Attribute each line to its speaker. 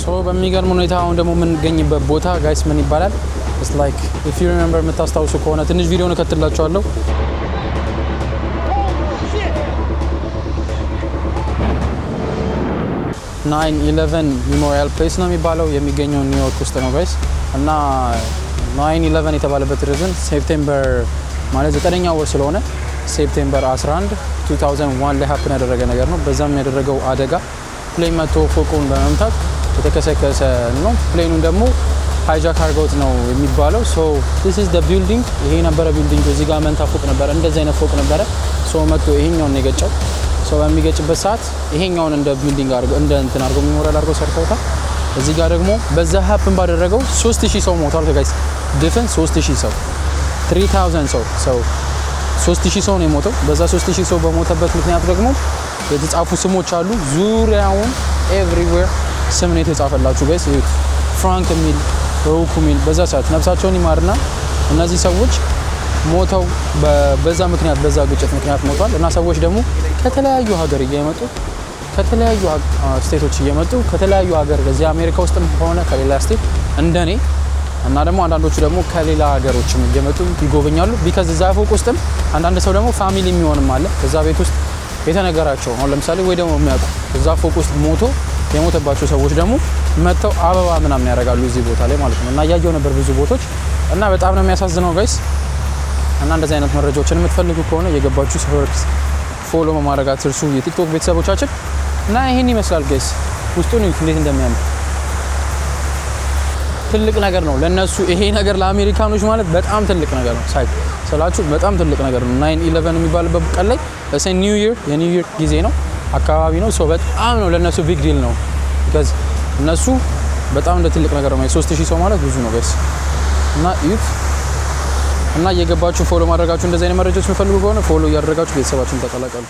Speaker 1: So በሚገርም ሁኔታ አሁን ደግሞ የምንገኝበት ቦታ guys ምን ይባላል? It's like, if you remember፣ የምታስታውሱ ከሆነ ትንሽ ቪዲዮን እከትላችኋለሁ። 9/11 Memorial Place ነው የሚባለው። የሚገኘው ኒውዮርክ ውስጥ ነው guys። እና 9/11 የተባለበት reason September ማለት ዘጠነኛ ወር ስለሆነ September 11 2001 ላይ happen ያደረገ ነገር ነው። በዛም ያደረገው አደጋ plane መቶ ፎቁን በመምታት የተከሰከሰ ነው። Plane ኑን ደግሞ hijack አድርገውት ነው የሚባለው። So this is the building። ይሄ የነበረ building እዚህ ጋር መንታ ፎቅ ነበረ፣ እንደዚህ አይነት ፎቅ ነበረ። So መቶ ይሄኛውን ነው የገጨው። So በሚገጭበት ሰዓት ይሄኛውን እንደ building አድርገው፣ እንደ እንትን አድርገው፣ memorial አድርገው ሰርተውታል። እዚህ ጋር ደግሞ በዛ happen ባደረገው 3000 ሰው ሞቷል። Guys፣ ድፍን 3000 ሰው፣ 3000 ሰው፣ 3000 ሰው ነው የሞተው። በዛ 3000 ሰው በሞተበት ምክንያት ደግሞ የተጻፉ ስሞች አሉ። ዙሪያውን everywhere ስም ነው የተጻፈላችሁ guys። እዩት። ፍራንክ የሚል፣ ሮኩ የሚል፣ በዛ ሰዓት ነፍሳቸውን ይማርና እነዚህ ሰዎች ሞተው በዛ ምክንያት፣ በዛ ግጭት ምክንያት ሞቷል። እና ሰዎች ደግሞ ከተለያዩ ሀገር እየመጡ፣ ከተለያዩ state ኦች እየመጡ፣ ከተለያዩ ሀገር እዚህ አሜሪካ ውስጥም ሆነ ከሌላ state እንደኔ እና ደግሞ አንዳንዶቹ ደግሞ ከሌላ ሀገሮችም እየመጡ ይጎበኛሉ። Because እዛ ፎቅ ውስጥም አንዳንድ ሰው ደግሞ family የሚሆንም አለ እዛ ቤት ውስጥ የተነገራቸው። አሁን ለምሳሌ ወይ ደግሞ የሚያውቁ እዛ ፎቅ ውስጥ ሞቶ የሞተባቸው ሰዎች ደግሞ መጥተው አበባ ምናምን ያደርጋሉ እዚህ ቦታ ላይ ማለት ነው። እና እያየው ነበር ብዙ ቦታዎች እና በጣም ነው የሚያሳዝነው guys። እና እንደዚህ አይነት መረጃዎችን የምትፈልጉ ከሆነ እየገባችሁ ሰዎች follow በማድረግ አትርሱ፣ የቲክቶክ ቤተሰቦቻችን። እና ይሄን ይመስላል guys። ውስጡን እዩት እንዴት እንደሚያምር። ትልቅ ነገር ነው ለነሱ ይሄ ነገር። ለአሜሪካኖች ማለት በጣም ትልቅ ነገር ነው። ሳይ ስላችሁ በጣም ትልቅ ነገር ነው። 9/11 የሚባልበት ቀን ላይ New Year፣ የ New Year ጊዜ ነው አካባቢ ነው። So በጣም ነው ለነሱ big deal ነው። Because እነሱ በጣም እንደ ትልቅ ነገር ነው። 3000 ሰው ማለት ብዙ ነው guys። እና እዩት እና እየገባችሁ follow ማድረጋችሁ፣ እንደዚህ አይነት መረጃዎች የሚፈልጉ ከሆነ follow እያደረጋችሁ ቤተሰባችሁን ተቀላቀሉ።